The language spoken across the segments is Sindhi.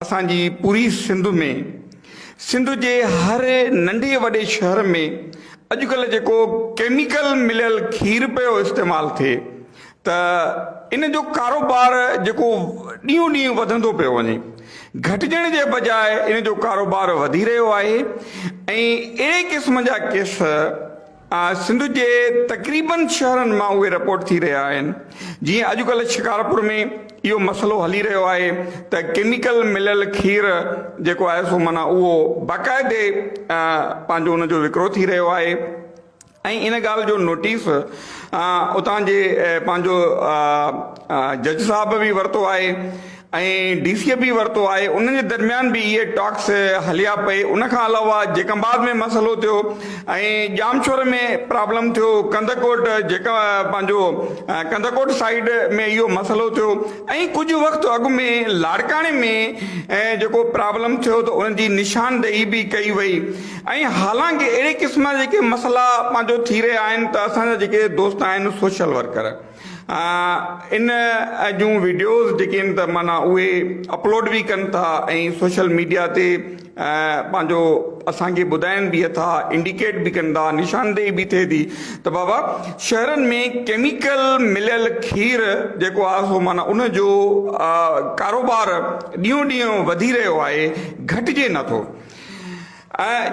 اسان جي پوري سنڌ ۾ سنڌ جي هر ننڍي وڏي شهر ۾ اڄڪلهه جيڪو ڪيميڪل مليل کير پيو استعمال ٿئي ته ان جو ڪاروبار جيڪو ڏينهون ڏينهن وڌندو پيو وڃي گهٽجڻ جي بجاء ان جو ڪاروبار وڌي رهيو آهي ۽ اهڙي قسم جا ڪيس سنڌ جي تقريبن شهرن مان اهي رپورٽ ٿي رهيا آهن جيئن اڄڪلهه شڪارپور ۾ اهو مسئلو هلي رهيو آهي ته ڪيميڪل مليل کير جيڪو آهي سو معنيٰ اهو باقاعدي پنهنجو ان جو وڪرو ٿي رهيو آهي ۽ ان ڳالهه جو نوٽيس اتان جي پنهنجو جج صاحب به ورتو آهي ۽ ڊي سي به ورتو آهي انهن جي درميان به اهي ٽاڪس هليا پئي ان کان علاوه جيڪب آباد ۾ مسئلو ٿيو ۽ ڄامشور ۾ پرابلم ٿيو ڪنڌڪوٽ جيڪا پنهنجو ڪنڌڪوٽ سائيڊ ۾ اهو مسئلو ٿيو ۽ ڪجهه وقت اڳ ۾ لاڙڪاڻي ۾ جيڪو پرابلم ٿيو ته ان جي نشاندهي به ڪئي وئي ۽ حالانڪه اهڙي قسم جا جيڪي مسئلا پنهنجو ٿي رهيا آهن ته اسان جا جيڪي دوست آهن سوشل ورڪر ان جون وڊيوز جيڪي آهن ته معنيٰ اهي اپلوڊ به ڪن ٿا ۽ سوشل ميڊيا تي پنهنجو اسان کي ٻڌائين به ٿا انڊيڪيٽ به ڪن ٿا نشاندهي به ٿئي ٿي ته بابا شهرن ۾ ڪيميڪل مليل کير جيڪو آهي سو معنيٰ ان جو ڪاروبار ڏينهون ڏينهن وڌي رهيو آهي گهٽجي نٿو.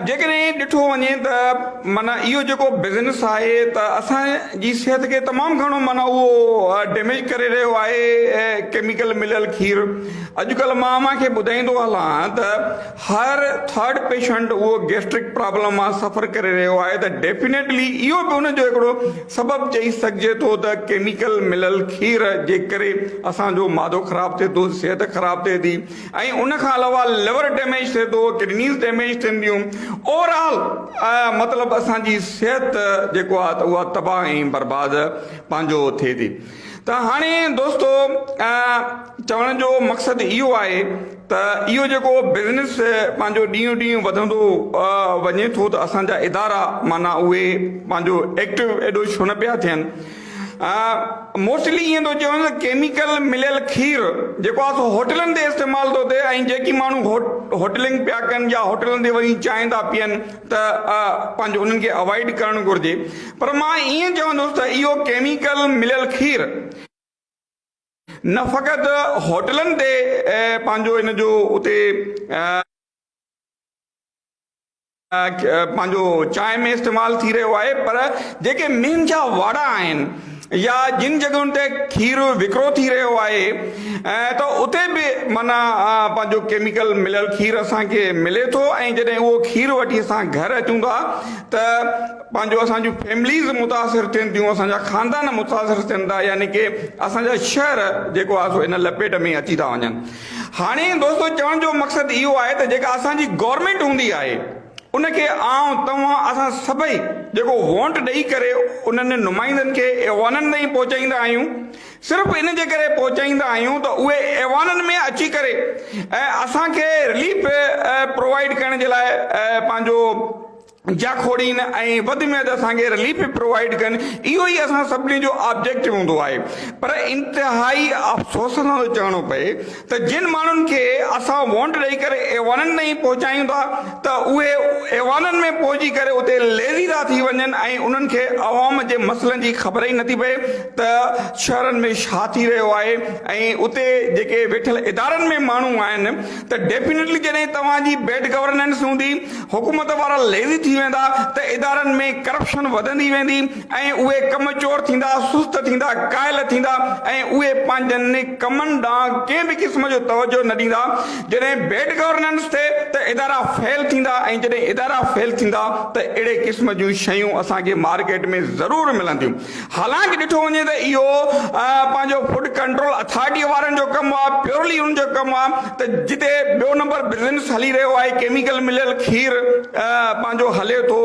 جيڪڏهن ڏٺو وڃي ته معنيٰ اهو جيڪو بزنس آهي ته اسان جي صحت کي تمام گهڻو معنيٰ اهو ڊيميج ڪري رهيو آهي ڪيميڪل مليل کير اڄڪلهه مان اوهان کي ٻڌائيندو هلان ته هر ٿرڊ پيشنٽ اهو گيسٽرڪ پرابلم مان سفر ڪري رهيو آهي ته ڊيفينيٽلي اهو به ان جو هڪڙو سبب چئي سگهجي ٿو ته ڪيميڪل مليل کير جي ڪري اسان جو معدو خراب ٿئي ٿو صحت خراب ٿئي ٿي ۽ ان کان علاوه ليور ڊيميج ٿئي ٿو ڪڊنيز ڊيميج ٿين ٿيون اوور آل مطلب اسان جي صحت جيڪو آهي ته اها تباهه ۽ برباد پنهنجو ٿئي ٿي ته هاڻي دوستو چوڻ جو مقصد اهو آهي ته اهو جيڪو بزنس پنهنجو ڏينهون ڏينهن وڌندو وڃي ٿو ته اسان جا ادارا معنيٰ اهي پنهنجو ايڪٽو ايڏو ڇو نه پيا ٿين موسٽلي ائين ٿو چيو وڃي ته ڪيميڪل مليل کير جيڪو آهي سو هوٽلن تي استعمال ٿو ٿئي ۽ جيڪي ماڻهو هوٽلنگ پيا ڪن يا هوٽلن تي وڃي چانهه ٿا پيئن ته پنهنجو انهن کي اوائڊ ڪرڻ گهرجي پر مان ائين چوندس ته اهو ڪيميڪل مليل کير نه فقط هوٽلن تي پنهنجو ان جو اتي پنهنجو چانهه ۾ استعمال ٿي رهيو آهي پر جيڪي مينهن جا واڙا آهن يا جن جڳهن تي کير وڪرو ٿي رهيو آهي ته اتي به معنيٰ پنهنجو ڪيميڪل مليل کير اسان کي ملي ٿو ۽ جڏهن اهو کير وٺي اسان گهر اچون ٿا ته پنهنجو اسان جون فيمليز متاثر ٿين ٿيون اسان جا خاندان متاثر ٿين ٿا يعني ڪي اسان جا شهر جيڪو آهي سو ان لپيٽ ۾ اچي ٿا وڃن هاڻي دوستو چوڻ جو مقصد اهو آهي ته جيڪا اسان جي گورنمينٽ هوندي آهي ان کي آئون توهان اسان سڀئي جيڪو وونٽ ڏئي ڪري انهن نمائندن کي ايوانن تائين پهچائيندا آهيون صرف ان جي ڪري پهچائيندا آهيون ته اهي ايوانن ۾ اچي ڪري اسان کي رليف پرووائيڊ ڪرڻ جي لاء پنهنجو جاکوڙين ۽ وڌ ۾ وڌ اسان کي رليف به پرووائيڊ ڪن اهو ئي اسان سڀني جو آبجيڪٽو هوندو آهي پر انتهائي افسوس سان ٿو چوڻو پئي ته جن ماڻهن کي اسان وونٽ ڏئي ڪري ايوانن تائين پهچايون ٿا ته اهي ايوانن ۾ پهچي ڪري اتي ليزي ٿا ٿي وڃن ۽ انهن کي عوام جي مسئلن جي خبر ئي نٿي پئي ته شهرن ۾ ڇا ٿي رهيو آهي ۽ اتي جيڪي ويٺل ادارن ۾ ماڻهو آهن ته ڊيفينيٽلي جڏهن توهان جي بيڊ گورننس هوندي حڪومت وارا ليزي ٿي ويندا ته ادارن ۾ ڪرپشن وڌندي ويندي ۽ اهي ڪم چور ٿيندا، سست ٿيندا، ڪاهل ٿيندا ۽ اهي پنهنجن ڪمن ڏانهن ڪنهن به قسم جو توجهه نه ڏيندا. جڏهن بيڊ گورننس ٿئي ته ادارا فيل ٿيندا ۽ جڏهن ادارا فيل ٿيندا ته اهڙي قسم جون شيون اسان کي مارڪيٽ ۾ ضرور ملنديون. حالانڪ ڏٺو وڃي ته اهو پنهنجو فوڊ ڪنٽرول اٿارٽي وارن جو ڪم آهي پيورلي انهن جو ڪم آهي ته جتي ٻيو نمبر بزنس هلي رهيو آهي ڪيميڪل مليل کير پنهنجو. هلي ٿو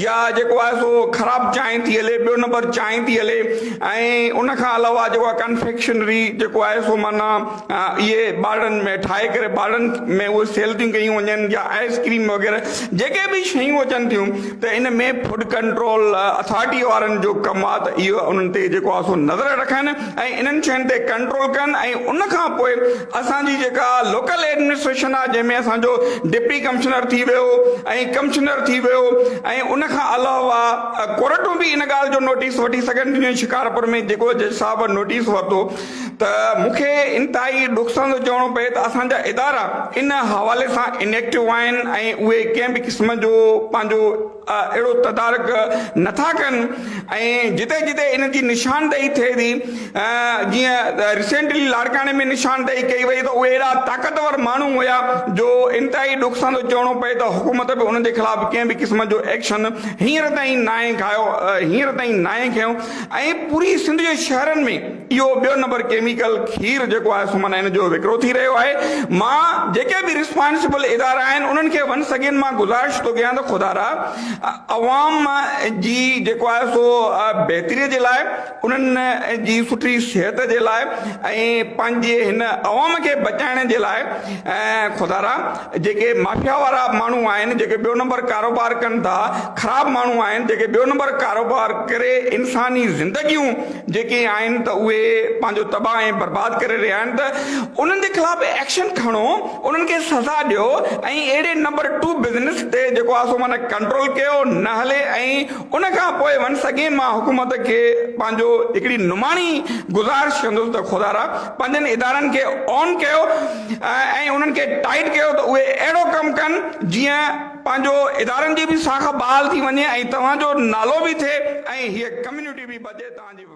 يا جيڪو آهي سو خراب چانهه ٿي هلي ٻيو نمبر چانهه ٿي هلي ۽ ان کان علاوه جيڪو آهي ڪنفيڪشنري جيڪو آهي سو معنيٰ اهي ٻارڙن ۾ ٺاهي ڪري ٻارڙن ۾ اهي سيل ٿيون ڪيون وڃن يا آئس ڪريم وغيره جيڪي به شيون اچن ٿيون ته ان ۾ فوڊ ڪنٽرول اٿارٽي وارن جو ڪم آهي ته اهو انهن تي جيڪو آهي سو نظر رکن ۽ انهن شين تي ڪنٽرول ڪن ۽ ان کان پوء اسان جي جيڪا لوڪل ايڊمنسٽريشن آهي جنهن ۾ اسان جو ڊپٽي ڪمشنر ٿي ويو ۽ ڪمشنر ٿي ويو ۽ ان کان علاوه ڪورٽون به ان ڳالهه جو نوٽيس وٺي سگهن ٿيون جيئن شڪارپور ۾ جيڪو جج صاحب نوٽيس ورتو ته مون کي انتهائي ڏک سان ٿو چوڻو پئي ته اسان جا ادارا ان حوالي سان انيڪٽو آهن ۽ اهي ڪنهن به قسم جو پنهنجو اهڙو تدارڪ نٿا ڪن ۽ جتي جتي ان جي نشاندهي ٿئي ٿي جيئن ريسينٽلي لاڙڪاڻي ۾ نشاندهي ڪئي وئي ته اهي اهڙا طاقتور ماڻهو هيا جو انتهائي ڏک سان ٿو چوڻو پئي ته حڪومت به انهن جي خلاف ڪنهن به قسم جو ايڪشن هينئر تائين ناهي کايو هينئر تائين ناهي کنيو ۽ پوري سنڌ جي شهرن ۾ اهو ٻيو نمبر ڪيميڪل کير جيڪو آهي سو معنيٰ ان جو وڪرو ٿي رهيو آهي. مان جيڪي به ريسپانسبل ادارا آهن انهن کي ونس اگين مان گذارش ٿو ڪيان ته خدارا عوام جي جيڪو آهي سو بهتري جي لاء انهن جي سٺي صحت جي لاء ۽ پنهنجي هن عوام کي بچائڻ جي لاء خدارا جيڪي مافيا وارا ماڻهو آهن جيڪي ٻيو نمبر ڪاروبار ڪن ٿا خراب ماڻهو آهن جيڪي ٻيو نمبر ڪاروبار ڪري انساني زندگيون جيڪي آهن ته اهي پنهنجو تباهه ۽ برباد ڪري رهيا آهن ته انهن جي خلاف ايڪشن کڻو انهن کي سزا ڏيو ۽ اهڙي نمبر ٽو بزنس تي جيڪو آهي سو معنيٰ ڪنٽرول ڪيو نه هلي ۽ ان کان پوء ونس اگين مان حڪومت کي پنهنجو هڪڙي نماڻي گذارش ڪندس ته خدارا پنهنجن ادارن کي آن ڪيو ۽ انهن کي ٽائيٽ ڪيو ته اهي اهڙو ڪم ڪن جيئن پنهنجو ادارن جي به ساک بحال ٿي وڃي ۽ توهان جو نالو به ٿئي ۽ هيء ڪميونٽي به بچي توهان جي.